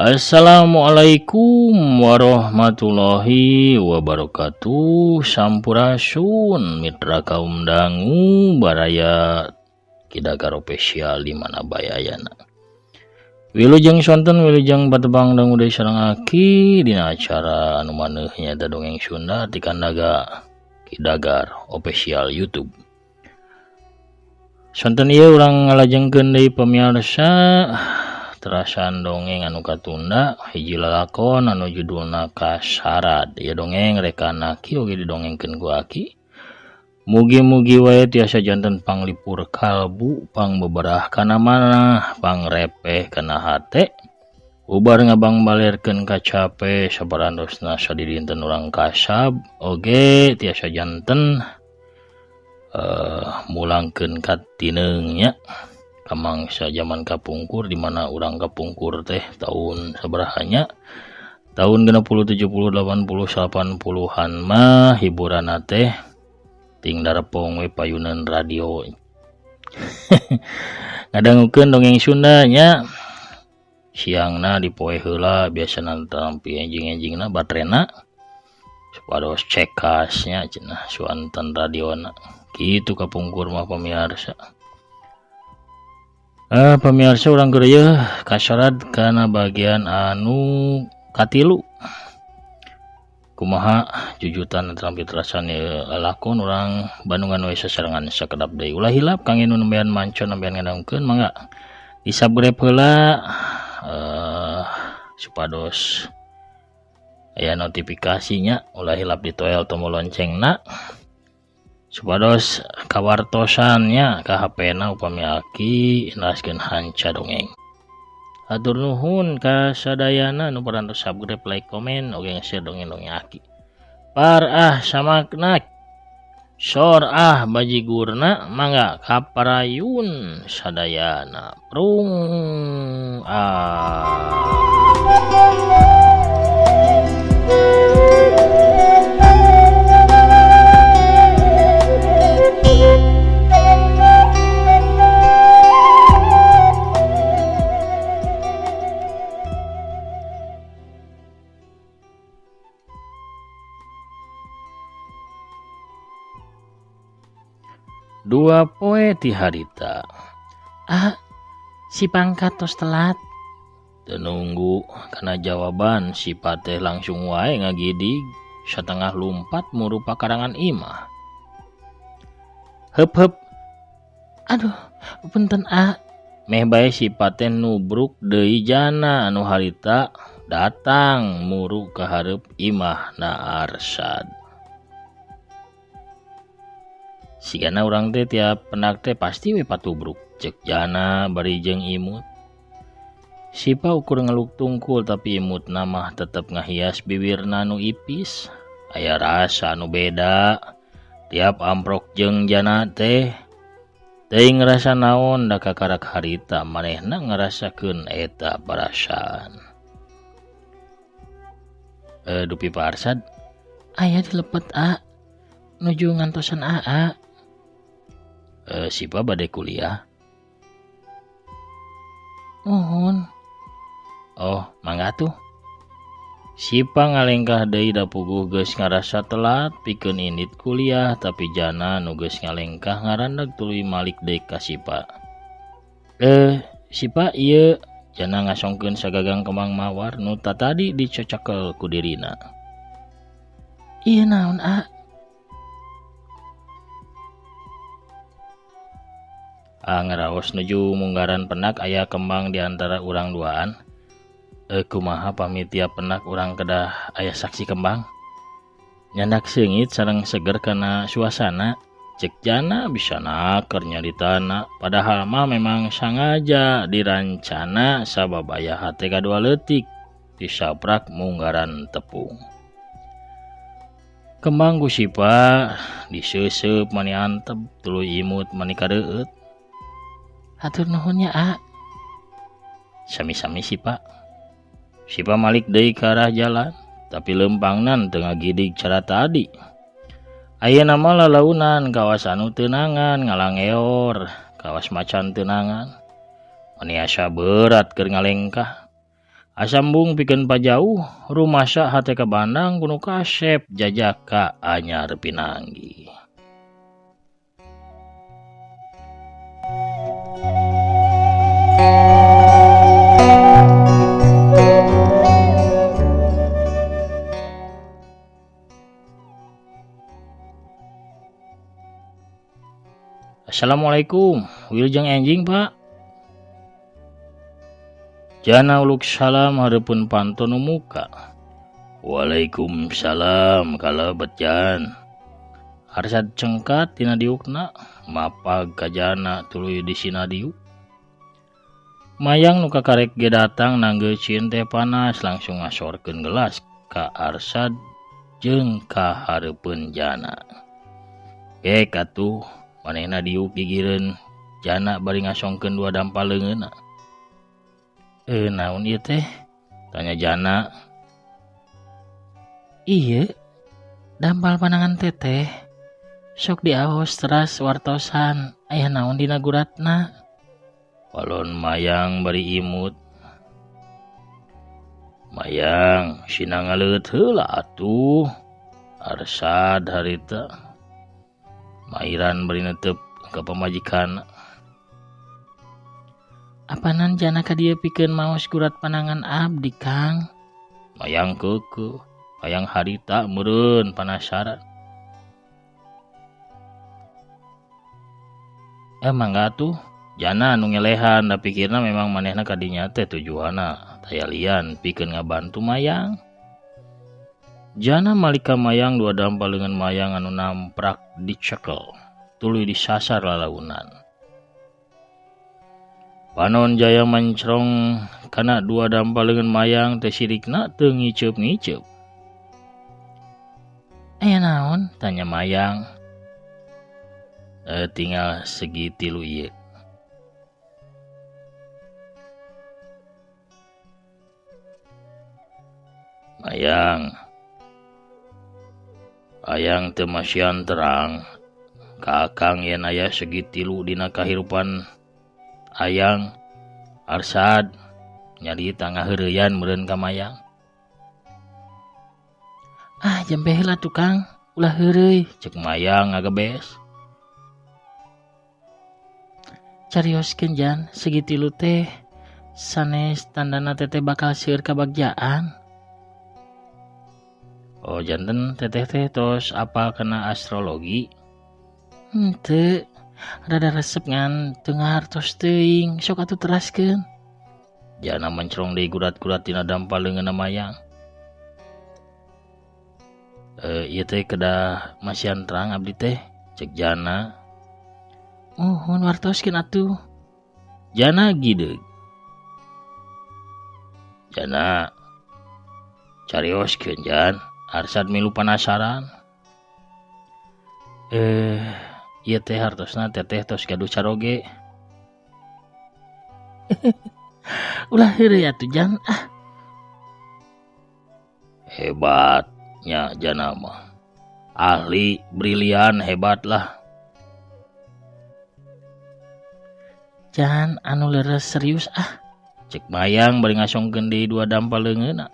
Assalamualaikum warahmatullahi wabarakatuh. Sampurasun mitra kaum dangu, baraya Ki Dagar Official di mana bae ayana. Wilujeng sonten, wilujeng patepang dangu deui sareng Aki dina acara anu maneuh nyaeta Dongeng Sunda ti kandaga Ki Dagar Official YouTube. Sonten ieu urang ngalajengkeun deui, pamiarsa, terasan dongeng anu katunda, hiji lalakon anu judulna Kasarad. Ieu dongeng rekan Aki oge didongengkeun ku Aki. Mugi-mugi wae tiasa janten panglipur kalbu, pangbeberah kana manah, pangrepeh kana hate, ubar ngabangbalerkeun kacape saparantosna sadidinten urang kasab, oge tiasa janten mulangkeun katineung nya kamangsa zaman kapungkur, di mana urang kapungkur teh tahun sabaraha nya, tahun 60, 70, 80, 80-an mah hiburan teh ting darepong we payunan radio, ngadangukeun dongeng Sunda nya. Siangna dipoe heula, biasana tampi enjing-enjingna baterena supados cekas nya cenah suanten radiona kitu kapungkur mah, pamiarsa. Pemirsa, urang keur Kasarad kana bagian anu katilu. Kumaha jujutan atanapi terasan lakon, urang bandungan we sasarengan sakedap deui. Ulah hilap kangge nu nembean manco, nembean ngadangukeun, mangga di subscribe heula supados aya notifikasinya. Ulah hilap ditoel tombol loncengna supados kawartosan nya ka HP na upami Aki neraskeun hanca dongeng. Hatur nuhun ka sadayana nu parantos subscribe, like, komen, oge nge-share dongeng-dongeng Aki. Par ah samakna, sor ah bajigurna, mangga kaparayun sadayana. Prung ah. 2 poe ti harita. Ah, si pangkat tos telat. Teu nunggu kana jawaban, si teh langsung wae ngagidig satengah lumpat muru pakarangan imah. Heup heup. Aduh, punten, ah. Meh bae si teh nubruk deui Jana anu harita datang muru ka hareup imah na Arsad. Sigana urang teh tiap pendak teh pasti we patubruk, cek Jana bari jeung imut. Sipa ukur ngeluk tungkul, tapi imutna mah tetep ngahias bibirna nu ipis. Aya rasa anu beda tiap amprok jeung Jana teh. Teuing ngerasa naon, da kakarak harita manehna ngarasakeun eta perasaan. Eh, dupi Pak Arsad aya di lepet, a, nuju ngantosan aa. Eh, Sipa bade kuliah? Muhun. Oh, mangga tuh. Sipa ngalengkah deui da puguh geus ngarasa telat pikeun indit kuliah, tapi Jana nu geus ngalengkah ngarandag tuluy malik deui ka Sipa. Eh, Sipa, ieu. Jana ngasongkeun sagagang kembang mawar nu tatadi dicocakel ku dirina. Ieu naon, a? Ah, ngaraos nuju munggaran pendak aya kembang di antara urang duaan. Eh, kumaha pami tiap pendak urang kedah aya saksi kembang? Nyandak seungit sareng seger kana suasana, cek Jana bisa naker nyaritana, padahal mah memang sangaja dirancana sabab aya hate kadua leutik disaprak munggaran tepung. Kembang ku Sipa diseuseup mani antep, tuluy imut mani kareueut. Hatur nuhun nya, a. Sami-sami, Sipa. Sipa malik deui ka arah jalan, tapi leumpangna teu ngagidig cara tadi. Ayeuna mah lalaunan kawas anu teunangan ngalangeor, kawas macan teunangan. Mani asa berat keur ngalengkah. Asambung pikeun pajauh rumasa hate kabandang ku nu kasep jajaka anyar pinanggi. Assalamualaikum, wilujeng enjing Pak. Jana uluk salam hareupeun panto nu muka. Waalaikumsalam kalebet Jan. Arsad cengkat tina diukna, mapag ka Jana tuluy disina diuk. Mayang nu kakarek ge datang nanggeucieun teh panas langsung ngasorkeun gelas ka Arsad jeung ka hareupeun Jana. Gek atuh manehna diuk gigireun Jana bari ngasongkeun dua dampal leungeunna. Naon ieu teh? Tanya Jana. Ieu dampal panangan teteh. Sok diaos teras wartosan aya naon dina guratna. Walon Mayang bari imut. Mayang sina ngaleut heula atuh. Arsad harita. Mairan bari netep ka pamajikan. Apanan Jana ka dieu pikeun maos gurat panangan abdi Kang? Mayang keukeuh, Mayang harita meureun panasaran. Mangga atuh. Jana nu ngelehan da pikirna memang manehna ka dinya teh tujuanna taya lian pikeun ngabantu Mayang. Jana malik ka Mayang dua dampal leungeun Mayang anu namprak dicekel tuluy disasar lalaunan. Panon Jaya mencrong kana dua dampal leungeun Mayang teh sirikna teu ngiceup-ngiceup. Aya naon? Tanya Mayang. Tinggal segitilu ieu. Mayang. Ayang teu masihan terang ka Akang yen aya segitilu dina kahirupan Ayang. Arsad nyarita ngaheureyan meureun ka Mayang. Ah, jampe heula tukang, ulah heureuy, cek Mayang ngagebes. Carioskeun Jan, segitilu teh sanes tandana teteh bakal seueur kabagjaan. Oh, janten teteh teh tos apal kana astrologi? Henteu, rada resep ngan teu ngahartos teuing, sok atuh teraskeun. Jana mencrong deui gurat-gurat tina dampal leungeunna Mayang. Ieu teh kedah masihan terang abdi teh, cek Jana. Muhun wartoskeun atuh. Jana gideug. Jana carioskeun Jan. Arsad milu panasaran. Ieu teh hartosna teteh tos gaduh caroge. Ulah heureuy atuh Jan ah. Hebatnya Jana mah. Ahli brilian hebat lah. Jan anu leres serius ah. Cek Mayang bari ngasongkeun deui dua dampal leungeunna.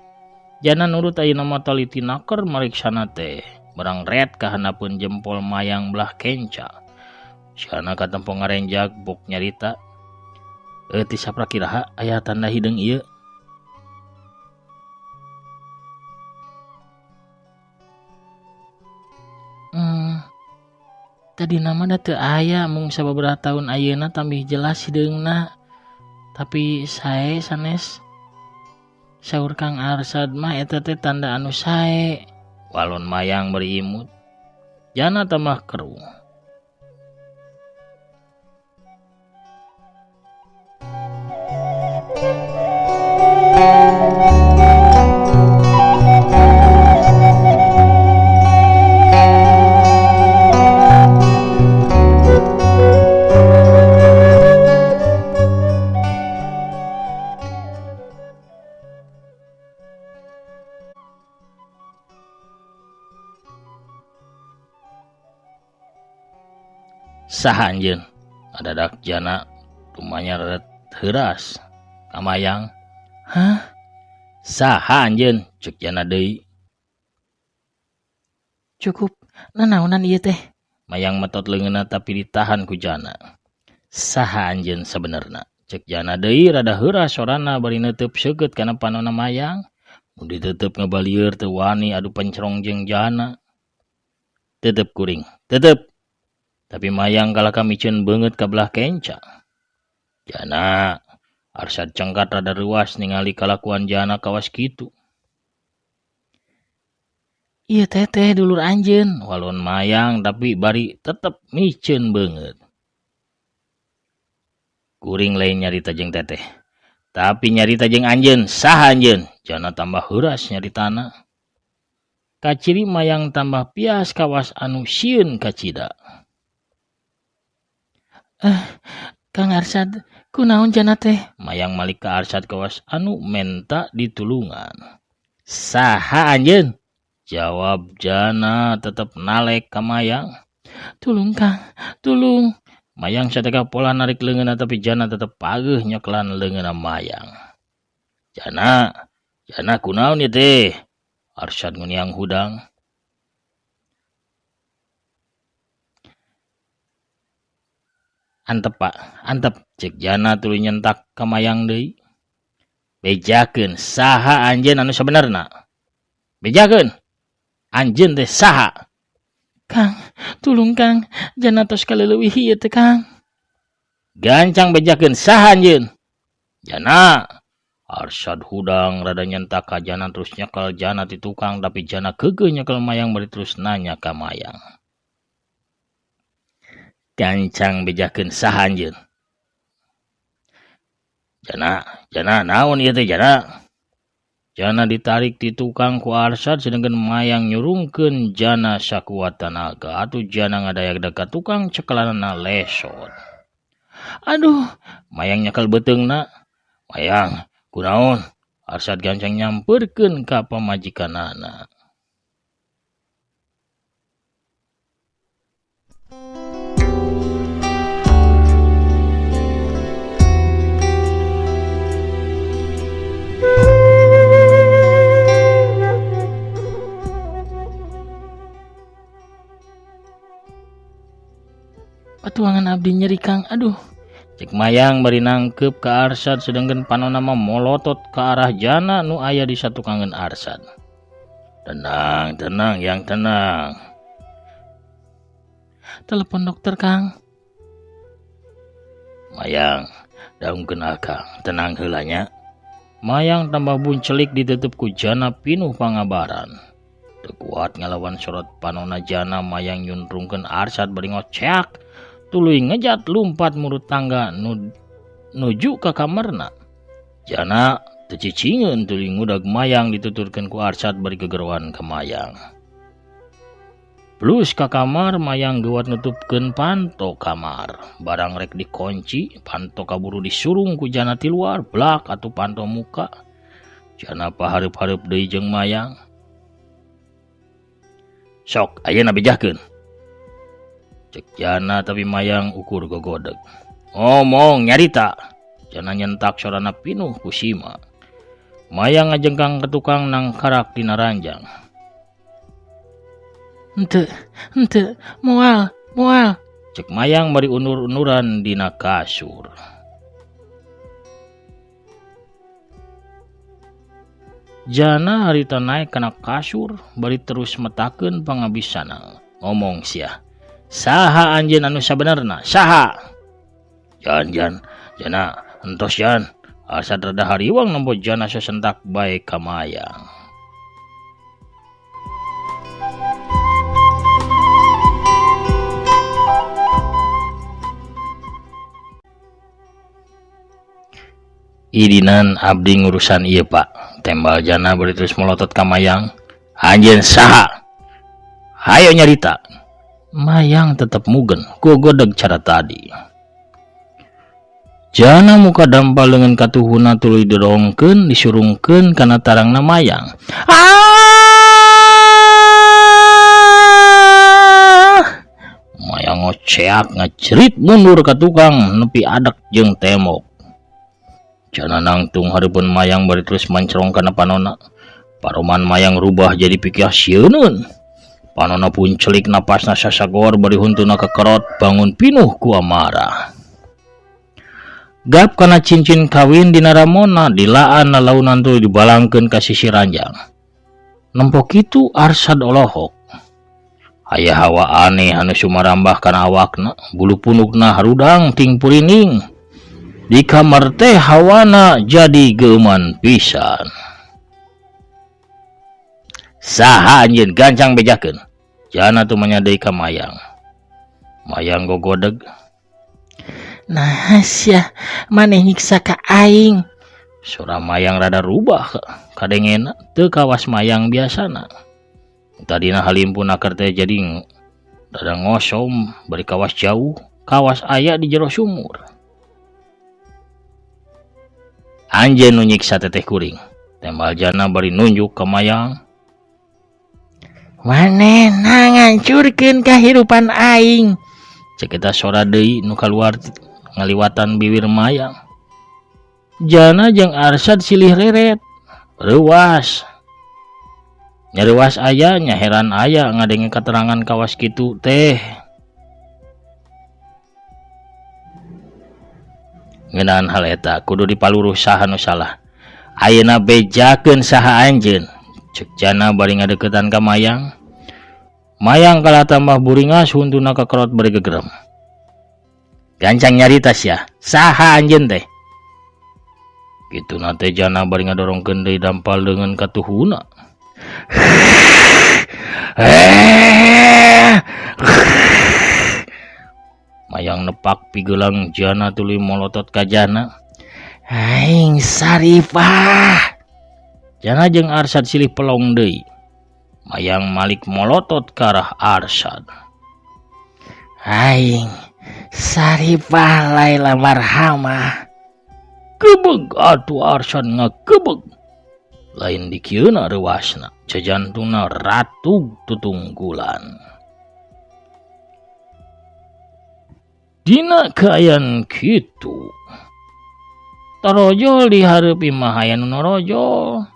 Jana nurut ayeuna mah taliti naker mariksana teh. Barang ret kahanapeun jempol Mayang belah kenca. Siana katempo ngarenjak bok nyarita. Ti saprakiraha aya tanda hideung ieu. Tadi nama da teu aya mung sababaraha taun ayeuna tambih jelas hideungna. Tapi sae sanes. Saur Kang Arsad mah eta teh tanda anu sae. Walon Mayang bari imut. Jana tambah keruh. Saha anjeun? Adadak Jana tumanya reret heuras ka Mayang. Hah? Saha anjeun? Cek Jana deui. Cukup, nanaonan ieu teh? Mayang metot leungeunna tapi ditahan ku Jana. Saha anjeun sabenerna? Cek Jana deui rada heuras sorana bari neuteub seukeut kana panonna Mayang. Mun diteuteup ngabalieur teu wani adu pencrong jeung Jana. Tetep kuring, tetep. Tapi Mayang kalahka miceun beungeut ka belah kenca. Jana, Arsyad cengkat rada reuas ningali kalakuan Jana kawas kitu. Ieu teteh dulur anjeun, walon Mayang tapi bari tetep miceun beungeut. Kuring lain nyarita jeung teteh, tapi nyarita jeung anjeun, saha anjeun? Jana tambah heuras nyaritana. Kaciri Mayang tambah pias kawas anu sieun kacida. Kang Arsyad, kunaon Jana teh? Mayang malik ka Arsyad kawas anu menta ditulungan. Saha anjeun? Jawab Jana tetep nalek ka Mayang. Tulung Kang, tulung. Mayang sateka pola narik leungeunna tapi Jana tetep pageuh nyekelan leungeunna Mayang. Jana, Jana kunaon ieu teh? Arsyad nguniang hudang. Antep Pak, antep cek Jana tuluy nyentak ka Mayang deui. Bejakeun saha anjeun anu sabenerna? Bejakeun. Anjeun teh saha? Kang, tulung Kang, Jana tos kaleuwih ieu teh Kang. Gancang bejakeun saha anjeun? Jana. Arsyad hudang rada nyentak ka Jana terus nyekel Jana ti tukang tapi Jana keukeuh nyekel Mayang bari terus nanya ka Mayang. Gancang bejakeun saha anjeun? Jana, Jana naon ieu teh Jana? Jana ditarik ti tukang ku Arsyad sedangkan Mayang nyurungkeun Jana sakuat tanaga. Atuh Jana ngadayak ka tukang cekelanana lesot. Aduh, Mayang nyekel beuteungna. Mayang, kunaon? Arsyad gancang nyamperkeun ka pamajikanana. Patuangan abdi nyeri Kang, aduh. Cek Mayang bari nangkep ka Arsyad sedangkan panonna mah molotot ka arah Jana nu aya di satukangeun Arsyad. Tenang, tenang, yang tenang. Telepon dokter Kang. Mayang, daungkeun akang, tenang heula nya. Mayang tambah buncelik ditutup ku Jana pinuh pangabaran. Teu kuat ngalawan sorot panonna Jana, Mayang nyuntrungkeun Arsyad bari ngoceak. Tuluy ngejat lumpat murut tangga nuju ka kamarna. Jana teu cicingeun tuluy ngudag Mayang dituturkeun ku Arsyad bari gegeroan ka Mayang. Plus ka kamar Mayang geuwat nutupkeun panto kamar. Barang rek dikunci, panto kaburu disurung ku Jana ti luar, blak atuh panto muka. Jana pahareup-hareup deui jeung Mayang. Sok ayeuna bejakeun. Cek Jana tapi Mayang ukur gogodeg. Ngomong nyarita. Jana nyentak sorana pinuh ku sima. Mayang ngajengkang ke tukang nangkarak dina ranjang. Henteu, henteu, moal, moal. Cek Mayang bari unur-unuran dina kasur. Jana harita naik kana kasur bari terus metakeun pangabisana. Ngomong sia. Saha anjeun anu sabenerna? Saha? Jan, Jan, Jana, entos Jan. Arsyad rada hariwang nempo Jana sasentak bae ka Mayang. Idinan abdi ngurusan ieu Pak. Tembal Jana bari terus melotot ka Mayang. Anjeun saha? Hayo nyarita. Mayang tetep mugen, gogodeg cara tadi. Jana muka dampal leungeun katuhuna tuluy didorongkeun, disurungkeun kana tarangna Mayang. Ah! Mayang ngoceak ngacerit mundur ka tukang nepi adek jeung tembok. Jana nangtung hareupeun Mayang bari terus mancrong kana panona. Paroman Mayang rubah jadi pikir sieuneun. Panona puncelik napasna sasagor bari huntuna kekerot bangun pinuh ku amarah. Gap kana cincin kawin dina ramona dilaan lalaunan tuluy dibalangkeun ka sisi ranjang. Nempo kitu Arsad olohok. Aya hawa aneh anu sumarambah kana awakna, bulu punukna harudang ting purining. Di kamar teh hawana jadi geuman pisan. Saha anjeun gancang bejakeun. Jana tumanya deui ka Mayang. Mayang gogodeg. Nah sia maneh nyiksa ka aing. Sora Mayang rada rubah kadengena teu kawas Mayang biasana. Tadina halimpun akar teh jadi rada ngosom bari kawas jauh, kawas aya di jero sumur. Anjeun nu nyiksa teteh kuring. Tembal Jana bari nunjuk ka Mayang. Manehna ngancurkeun kahirupan aing. Cek eta sora deui nu kaluar ngaliwatan bibir Mayang. Jana jeung Arsad silih reret. Reuwas. Nyareuwas aya nya heran aya ngadenge katerangan kawas kitu teh. Ngeunaan hal eta kudu dipaluruh saha nu salah. Ayeuna bejakeun saha anjeun. Cek Jana bari ngadeukeutan ka Mayang. Mayang kalah tambah buringas huntuna kakerot bari gegerem. Gancang nyarita sia, saha anjeun teh? Kituna teh Jana bari ngadorongkeun deui dampal leungeun ka tuhuna. Mayang nepak pigelang Jana tuluy molotot ka Jana. Aing Saripah. Jana jeung Arsad silih pelong deui. Mayang malik molotot ka arah Arsad. Aing Saripah Laila Marhamah. Gebeg atuh Arsad ngagebeg. Lain dikieuna reuasna, jajantungna ratug tutungkulan. Dina kaayaan kitu, tarojol di hareup imah aya nu norojol.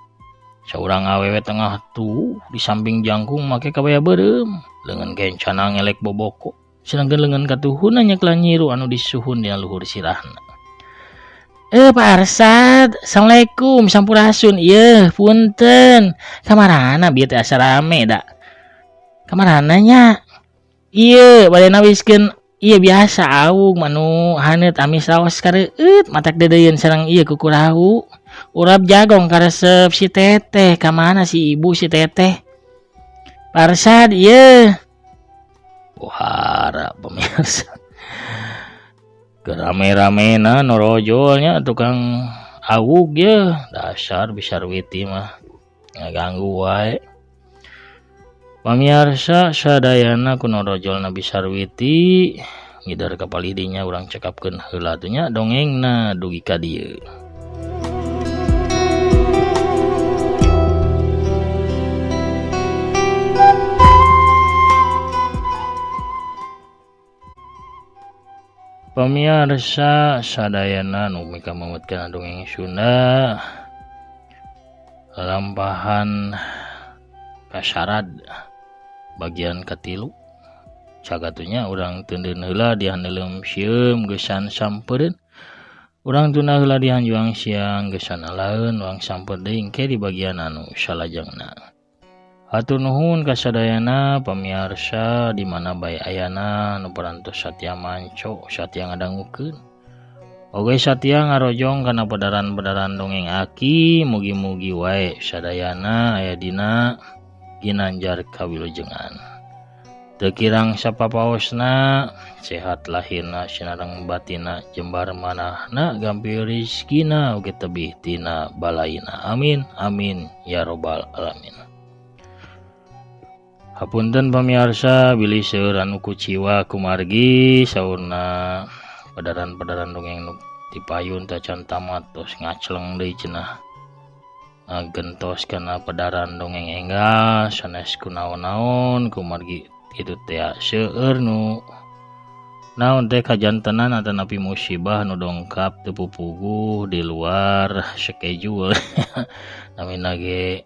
Saurang awewe tengah tuh di samping jangkung make kabaya beureum, leungeun kencana ngelek boboko. Sedangkan leungeun katuhuna nyeklan nyiru anu disuhun dina luhur sirahna. Pak Arsad, Assalamualaikum, sampurasun. Ieu, punten. Kamarana bieu teh asa rame da. Kamarana nya? Ieu, bade nawiskeun ieu biasa aung manu haneut amis raos kareueut matak deudeuyeun sareng ieu kukurahu. Urap jagong karesep si teteh, kamana si ibu si teteh? Pak Arsad, ieu. Pohara pemirsa. Gerame-ramena norojolnya tukang awug ye, dasar Bisarwiti mah ngaganggu wae. Pamiarsa sadayana ku norojolna Bisarwiti ngidar ka palidinya urang cekapkeun heula teh nya dongengna dugi ka dieu. Pamiarsa sadayana nu mika mamutkeun dongeng Sunda lampahan Kasarad bagian katilu cagatunya urang teundeun heula dihaneuleum sieum geusan sampereun urang tunda heula dihanjuang siang geusan alaeun urang samper deui engke di bagian anu salajengna. Hatur nuhun kasadayana pamiarsa di mana bae ayana nu parantos satia manco satia ngadangukeun oge satia ngarojong kana pedaran-pedaran dongeng aki mugi-mugi wae sadayana aya dina ginanjar kawilujengan. Teu kirang sapapaosna sehat lahirna sinareng batina jembar manahna gampil rizkina oge tebih tina balaina. Amin amin ya robbal alamin. Hapunten pamiarsa bilih seueur anu kuciwa kumargi saurna pedaran-pedaran dongeng nu dipayun tacan tamat tos ngacleng deui cenah. Gentos kana pedaran dongeng enggal sanes kunaon-naon kumargi kitu teh seueur nu Naon teh kajantenan atanapi musibah nu dongkap teu pupuguh di luar schedule. Namina ge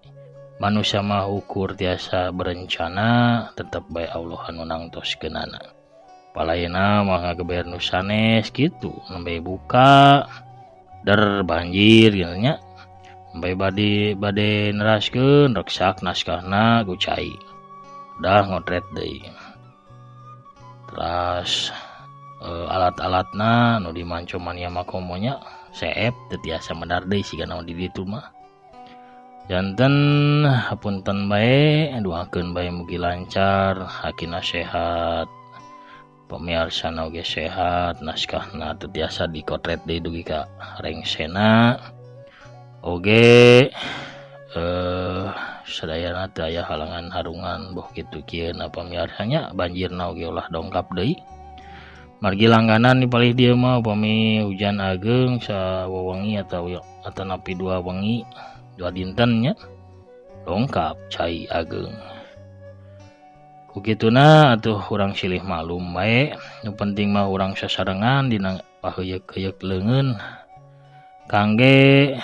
manusia mah ukur tiasa berencana, tetep bae Allah anu nangtoskeunana. Palayeuna mah ngageber nu sanes kitu, nembe buka der banjir gitu nya. Nembe bade neraskeun reksak naskahna ku cai. Dah ngotret deui. Teras alat-alatna nu di Mancomania Makomo nya seep teu tiasa medar deui siga naon di ditu mah. Janten hapunten bae, doakeun bae mugi lancar, hakina sehat, pamiarsa oge sehat, naskahna teu tiasa dikotret deui dugi ka rengsena. Oge sadayana teu aya halangan harungan boh kitu kieu na pamiarsa nya, banjirna oge ulah dongkap deui. Margi langganan di palih dieu mah upami hujan ageung sawewengi atau atanapi dua wengi, dua dinten nya dongkap cai ageung. Ku kituna atuh urang silih maklum bae, nu penting mah urang sasarengan dina paheuyeuk-heuyeuk leungeun kangge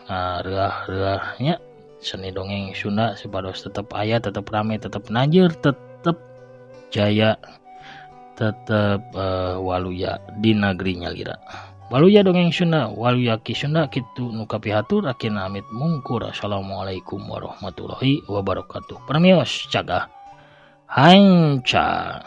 ngareuah-reuah nya seni dongeng Sunda supados tetep aya, tetep rame, tetep nanjeur, tetep jaya, tetep waluya di negeri nyalira. Waluya dongeng Sunda, waluya Ki Sunda kitu nu kapihatur akhirna amit mungkur. Assalamualaikum warahmatullahi wabarakatuh. Permios cagah hanca.